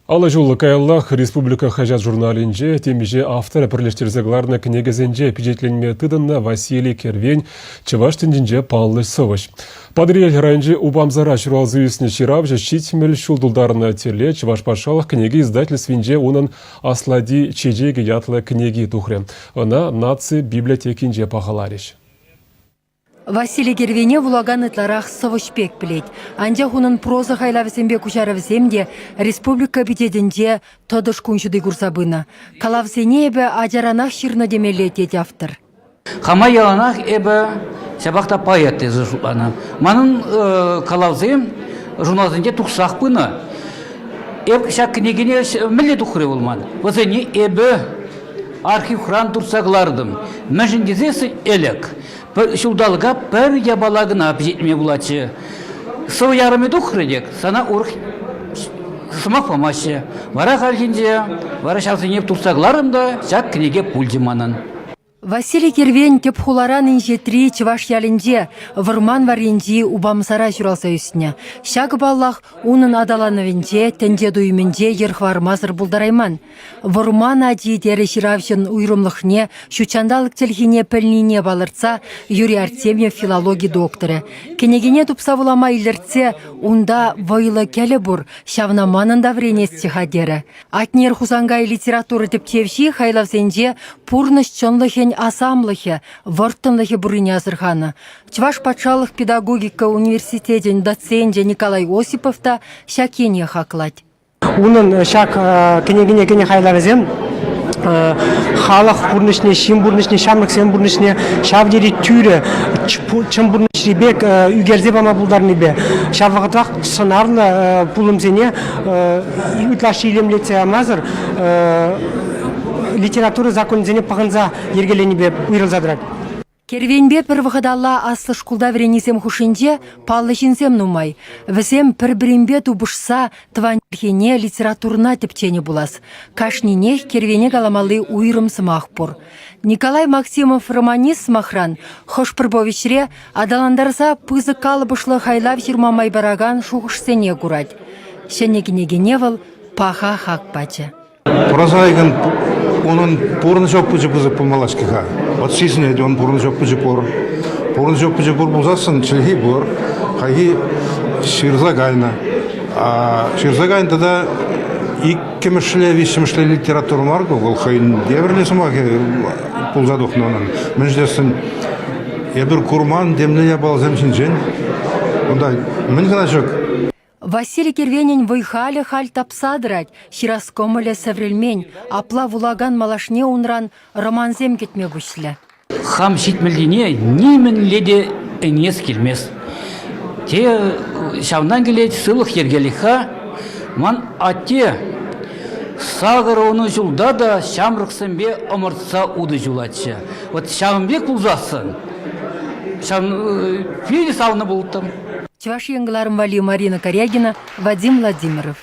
50 ҫул каяллах республика хаҫат-журналӗнче темиҫе автора пӗрлештерсе кӑларнӑ кӗнекесенче пичетленме тытӑннӑ Василий Кервен чӑваш тӗнчинче паллӑ сӑвӑҫ. Патӑрьел районӗнчи Упамсара ҫуралса ӳснӗ ҫыравҫӑ 70 ҫул тултарнӑ тӗле Чӑваш патшалӑх кӗнеке издательствинче унӑн «Аслати чечекӗ» ятлӑ кӗнеки тухрӗ. Ӑна наци библиотекинче пахаларӗҫ. Василий Кервене вулакан ытларах сӑвӑҫ пек пӗлет. Анчах унӑн проза хайлавӗсемпе куҫарӑвӗсем те республика пичетӗнче тӑтӑш кун ҫути курса пынӑ. Калавсене эпӗ ачаранах ҫырнӑ темелле, тет автор. Хама яланах эпӗ ҫапах та поэт тесе шутланӑ. Манӑн калавсем журналсенче тухсах пынӑ. Эп ҫак кӗнекене мӗнле тухрӗ вӑл ман? Вӗсене эпӗ архивран туртса кӑлартӑм. Мӗншӗн тесессӗн ӗлӗк Пӗр ҫулталӑка пӗр япала кӑна пичетлеме пулатчӗ. Сӑвӑ ярӑмӗ тухрӗ тек, сана урӑх сӑмах памаҫҫӗ. Вара хальхинче вара ҫавсене туртса кӑларӑм та ҫак кӗнеке пулчӗ манӑн. Василий Кервен тӗп хуларан инҫетри чӑваш ялӗнче, вӑрман варринчи Упамсара ҫуралса ӳснӗ. Ҫакӑ, паллах, унӑн аталанӑвӗнче, тӗнче туйӑмӗнче йӗр хӑвармасӑр пултарайман. Вӑрман ачи терӗ ҫыравҫӑн уйрӑмлӑхне, ҫутҫанталӑк чӗлхине пӗлнине палӑртса Юрий Артемьев филологи докторӗ. Кӗнекене тупса вулама илӗртсе унта вӑйлӑ кӗлӗ пур, ҫавна манӑн та вӗренесчӗ-ха терӗ. Атнер Хусанкай литература тӗпчевҫи хайлавсенче пурнӑҫ чӑнлӑхӗн асамлӑхӗ, вӑрттӑнлӑхӗ пуррине асӑрханӑ. Чӑваш патшалӑх педагогика университечӗн доценчӗ Николай Осипов та ҫак ене хаклать. Унӑн ҫак кӗнекене кӗнӗ хайлавӗсем халӑх пурнӑҫне, ҫын пурнӑҫне, ҫамрӑксен пурнӑҫне ҫав тери тӳрӗ, чӑн пурнӑҫри пек ӳкерсе пама пултарнипе, ҫав вӑхӑтрах сӑнарлӑ пулӑмсене ытлашши илемлетсе ямасӑр литература законӗсене пӑхӑнса йӗркеленипе уйрӑлса тӑрать. Кервенпе пӗр вӑхӑталла аслӑ шкулта вӗреннисем хушшинче паллӑ ҫынсем нумай. Вӗсем пӗр-пӗринпе тупӑшса тӑван чӗлхене, литературӑна тӗпченӗ пулас. Кашнинех кервене каламалли уйрӑм сӑмах пур. Николай Максимов романист, сӑмахран, хӑш-пӗр повеҫре аталантарса пысӑк калӑпӑшлӑ хайлав ҫырма май паракан шухӑшсене курать. Ҫӗнӗ кӗнекене вӑл паха хак пачӗ. Прозаикӑн унӑн пурнӑҫ опычӗ пысӑк пулмалла-ҫке-ха. Вот сисӗнет, он пурнӑҫ опычӗ пур. Пурнӑҫ опычӗ пур пулсассӑн чӗлхи пур. Хайхи ҫырса кайнӑ. А ҫырса кайнӑ тата иккӗмӗшле, виҫҫӗмӗшле литература мар ку, вӑл хӑйӗн евӗрлӗ сӑмахӗ пулса тухнӑ унӑн. Мӗншӗн тесен эпир курман темле япаласем ҫинчен унта мӗн кӑна ҫук. Василий Кервенӗн вӑй-халӗ халь тапса тӑрать, ҫырас кӑмӑлӗ сӗврӗлмен. Апла вулакан малашне унран романсем кӗтме пуҫлӗ. Хам ҫитмӗлтине нимӗнле те ӗнес килмест. Те ҫавна килет сывлӑх йӗркелӗх-ха. Ман атте 80 ҫулта та ҫамрӑксемпе ӑмӑртса утӑ ҫулатчӗ. Вот ҫавӑн пек пулсассӑн ҫав питӗ савнӑ пулӑттӑм. Чӑваш Ен кӑларӑм валли Марина Корягина, Вадим Владимиров.